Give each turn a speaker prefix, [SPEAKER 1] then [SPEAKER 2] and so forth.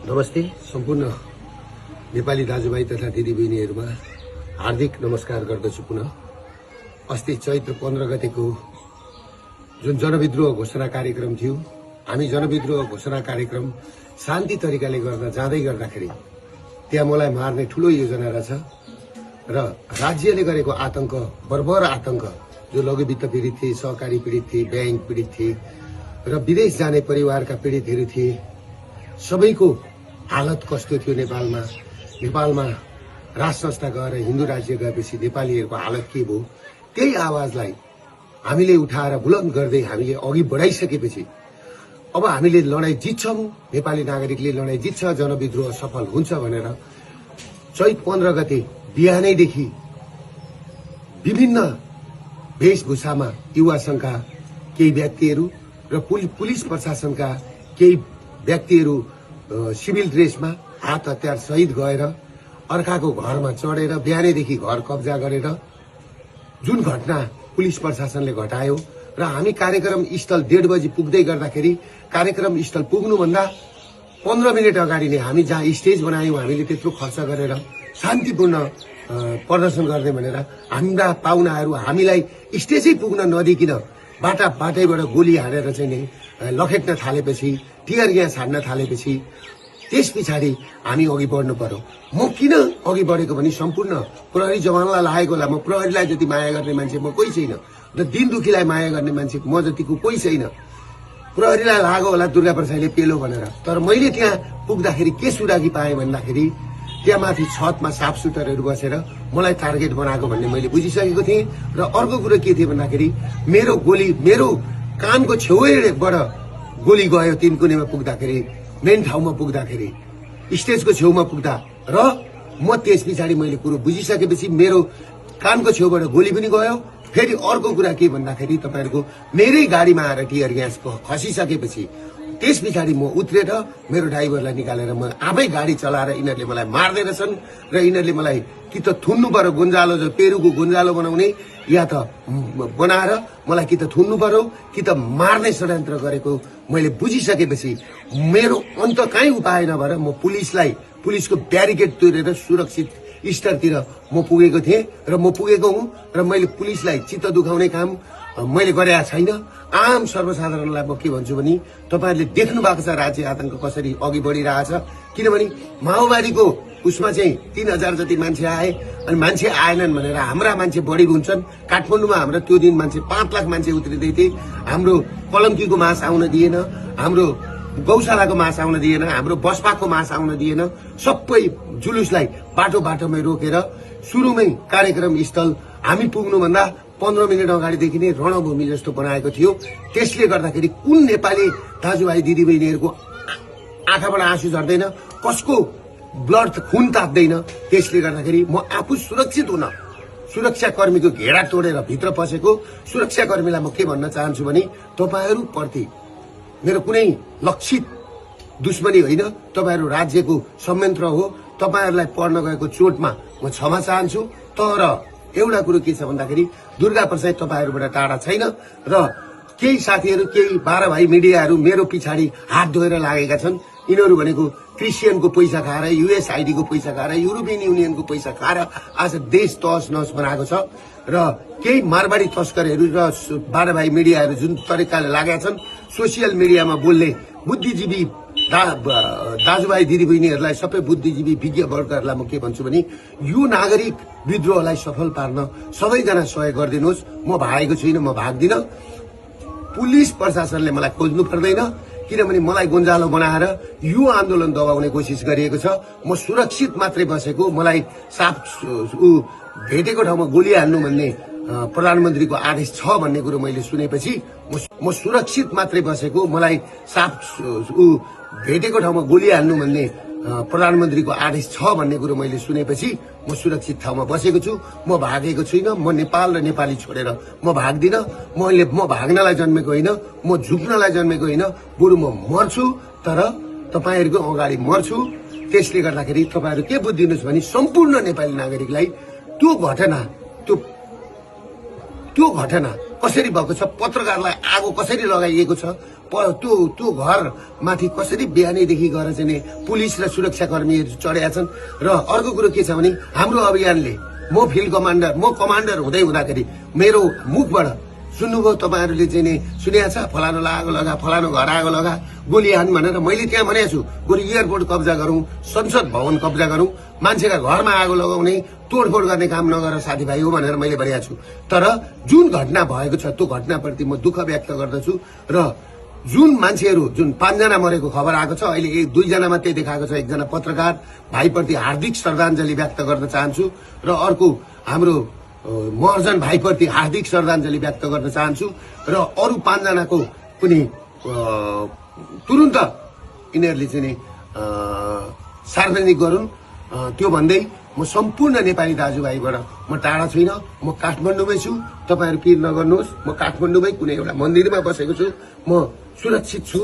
[SPEAKER 1] नमस्ते सम्पूर्ण नेपाली दाजुभाइ तथा दिदीबहिनीहरूमा हार्दिक नमस्कार गर्दछु। पुनः अस्ति चैत्र 15 गतेको जुन जनविद्रोह घोषणा कार्यक्रम थियो, हामी जनविद्रोह घोषणा कार्यक्रम शान्ति तरिकाले गर्न जाँदै गर्दाखेरि त्यहाँ मलाई मार्ने ठूलो योजना रहेछ र राज्यले गरेको आतंक, बर्बर आतंक, जो लघुवित्त पीडित थिए, सहकारी पीडित थिए, बैंक पीडित थिए र विदेश जाने परिवारका पीडितहरू थिए, सबैको हालत कस्तो थियो नेपालमा राज संस्था गएर हिन्दू राज्य गएपछि नेपालीहरूको हालत के भयो, त्यही आवाजलाई हामीले उठाएर बुलन्द गर्दै हामीले अघि बढाइसकेपछि अब हामीले लडाई जित्छौं, नेपाली नागरिकले लडाई जित्छ, जनविद्रोह सफल हुन्छ भनेर चैत 15 गते बिहानैदेखि विभिन्न वेशभूषामा युवा संघका केही व्यक्तिहरू र पुलिस प्रशासनका केही व्यक्तिहरू सिभिल ड्रेसमा हात हतियार सहित गएर अर्काको घरमा चढेर बिहानैदेखि घर कब्जा गरेर जुन घटना पुलिस प्रशासनले घटायो र हामी कार्यक्रम स्थल 1:30 बजी पुग्दै गर्दाखेरि कार्यक्रम स्थल पुग्नुभन्दा 15 मिनट अगाडि नै हामी जहाँ स्टेज बनायौं, हामीले त्यत्रो खर्च गरेर शान्तिपूर्ण प्रदर्शन गर्ने भनेर हाम्रा पाहुनाहरू हामीलाई स्टेजै पुग्न नदिकिन बाटैबाट गोली हानेर चाहिँ नै लखेट्न थालेपछि, टियर ग्यास हान्न थालेपछि त्यस पछाडि हामी अघि बढ्नु पर्यो। म किन अघि बढेको भने सम्पूर्ण प्रहरी जवानलाई लागेको होला। म प्रहरीलाई जति माया गर्ने मान्छे म कोही छैन र दिन दुखीलाई माया गर्ने मान्छे म जतिको कोही छैन। प्रहरीलाई लाग्यो होला दुर्गा प्रसाईले पेलो भनेर, तर मैले त्यहाँ पुग्दाखेरि के सुरागी पाएँ भन्दाखेरि त्यहाँ माथि छतमा साफ सुटरहरू बसेर मलाई टार्गेट बनाएको भन्ने मैले बुझिसकेको थिएँ। र अर्को कुरो के थियो भन्दाखेरि मेरो कानको छेउबाट गोली गयो। 3 कुनेमा पुग्दाखेरि, मेन ठाउँमा पुग्दाखेरि, स्टेजको छेउमा पुग्दा र म त्यस पछाडि मैले कुरो बुझिसकेपछि मेरो कानको छेउबाट गोली पनि गयो। फेरि अर्को कुरा के भन्दाखेरि तपाईहरुको मेरै गाडीमा आएर टियर ग्यास खसिसकेपछि त्यस पछाडि म उत्रेर मेरो ड्राइभरलाई निकालेर म आफै गाडी चलाएर यिनीहरूले मलाई मार्दै रहेछन् र यिनीहरूले मलाई कि त थुन्नु पर्यो, गुन्जालो जो पेरुको गुन्जालो बनाउने, या त बनाएर मलाई कि त थुन्नु पर्यो कि त मार्ने षड्यन्त्र गरेको मैले बुझिसकेपछि मेरो अन्त काहीँ उपाय नभएर म पुलिसको ब्यारिकेड तोडेर सुरक्षित स्तरतिर म पुगेको थिएँ र म पुगेको हुँ र मैले पुलिसलाई चित्त दुखाउने काम मैले गरेका छैन। आम सर्वसाधारणलाई म के भन्छु भने तपाईहरुले देख्नु भएको छ राज्य आतंक कसरी अघि बढिरहेछ। किनभने माओवादीको उसमा चाहिँ 3000 जति मान्छे आए अनि मान्छे आएनन् भनेर हाम्रा मान्छे बढी हुन्छन्। काठमाडौँमा हाम्रो त्यो दिन मान्छे 5 लाख मान्छे उत्रिदै थिए। हाम्रो कलङ्कीको मास आउन दिएन, हाम्रो गौशालाको मास आउन दिएन, हाम्रो बसपाको मास आउन दिएन। सबै जुलुसलाई बाटोमै रोकेर सुरुमै कार्यक्रम स्थल हामी पुग्नुभन्दा 15 मिनट अगाडिदेखि नै रणभूमि जस्तो बनाएको थियो। त्यसले गर्दाखेरि कुन नेपाली दाजुभाइ दिदीबहिनीहरूको आँखाबाट आँसु झर्दैन, कसको ब्लड खुन ताप्दैन। त्यसले गर्दाखेरि म आफू सुरक्षित हुन सुरक्षाकर्मीको घेरा तोडेर भित्र पसेको सुरक्षाकर्मीलाई म के भन्न चाहन्छु भने तपाईहरु प्रति मेरो कुनै लक्षित दुश्मनी होइन, तपाईहरु राज्यको संयन्त्र हो। तपाईहरुलाई पर्न गएको चोटमा म क्षमा चाहन्छु। तर एउटा कुरो के छ भन्दाखेरि दुर्गा प्रसाई तपाईहरुबाट टाढा छैन र केही साथीहरु, केही 12 भाइ मिडियाहरु मेरो पछाडि हात धोएर लागेका छन्। यिनीहरु भनेको क्रिस्चियनको पैसा खाएर, USAID को पैसा खाएर, युरोपियन युनियनको पैसा खाएर आज देश तहस नहस बनाएको छ र केही मारवाडी तस्करहरू र 12 भाइ मिडियाहरु जुन तरिकाले लागेका छन् सोशल मिडियामा बोल्ने बुद्धिजीवी दाजुभाइ दिदीबहिनीहरूलाई, सबै बुद्धिजीवी विज्ञ वर्गहरूलाई म के भन्छु भने यो नागरिक विद्रोहलाई सफल पार्न सबैजना सहयोग गरिदिनुहोस्। म भागेको छुइनँ, म भाग्दिन। पुलिस प्रशासनले मलाई खोज्नु पर्दैन, किनभने मलाई गुन्जालो बनाएर यो आन्दोलन दबाउने कोसिस गरिएको छ। म सुरक्षित मात्रै बसेको, मलाई साफ भेटेको ठाउँमा गोली हान्नु भन्ने प्रधानमन्त्रीको आदेश छ भन्ने कुरो मैले सुनेपछि म सुरक्षित मात्रै बसेको, मलाई साफ भेटेको ठाउँमा गोली हान्नु भन्ने प्रधानमन्त्रीको आदेश छ भन्ने कुरो मैले सुनेपछि म सुरक्षित ठाउँमा बसेको छु। म भागेको छुइनँ। म नेपाल र नेपाली छोडेर म भाग्दिन। म भाग्नलाई जन्मेको होइन, म झुक्नलाई जन्मेको होइन, बरु म मर्छु, तर तपाईहरुको अगाडि मर्छु। त्यसले गर्दाखेरि तपाईहरु के बुझिदिनुस् भने सम्पूर्ण नेपाली नागरिकलाई त्यो घटना कसरी भएको छ, पत्रकारलाई आगो कसरी लगाइएको छ, त्यो घर माथि कसरी बिहानैदेखि गएर चाहिँ नि पुलिस र सुरक्षाकर्मीहरू चढेका छन्। र अर्को कुरो के छ भने हाम्रो अभियानले म फिल्ड कमान्डर, म कमान्डर हुँदै हुँदाखेरि मेरो मुखबाट सुन्नुभयो तपाईँहरूले चाहिँ नि सुनेको छ, फलानुलाई आगो लगा, फलानु घर आगो लगा, गोली हान भनेर मैले त्यहाँ भनेको छु। बरु एयरपोर्ट कब्जा गरौँ, संसद भवन कब्जा गरौँ, मान्छेका घरमा आगो लगाउने तोडफोड गर्ने काम नगर साथीभाइ हो भनेर मैले भनेको छु। तर जुन घटना भएको छ त्यो घटनाप्रति म दुःख व्यक्त गर्दछु। र जुन मान्छेहरू जुन 5 जना मरेको खबर आएको छ, अहिले 2 जना मात्रै देखाएको छ, 1 जना पत्रकार भाइप्रति हार्दिक श्रद्धाञ्जली व्यक्त गर्न चाहन्छु। र अर्को हाम्रो महर्जन भाइप्रति हार्दिक श्रद्धाञ्जली व्यक्त गर्न चाहन्छु। र अरू 5 जनाको पनि तुरुन्त यिनीहरूले चाहिँ सार्वजनिक गरून्। त्यो भन्दै म सम्पूर्ण नेपाली दाजुभाइबाट म टाढा छुइनँ, म काठमाडौँमै छु। तपाईँहरू पिर नगर्नुहोस्, म काठमाडौँमै कुनै एउटा मन्दिरमा बसेको छु, म सुरक्षित छु।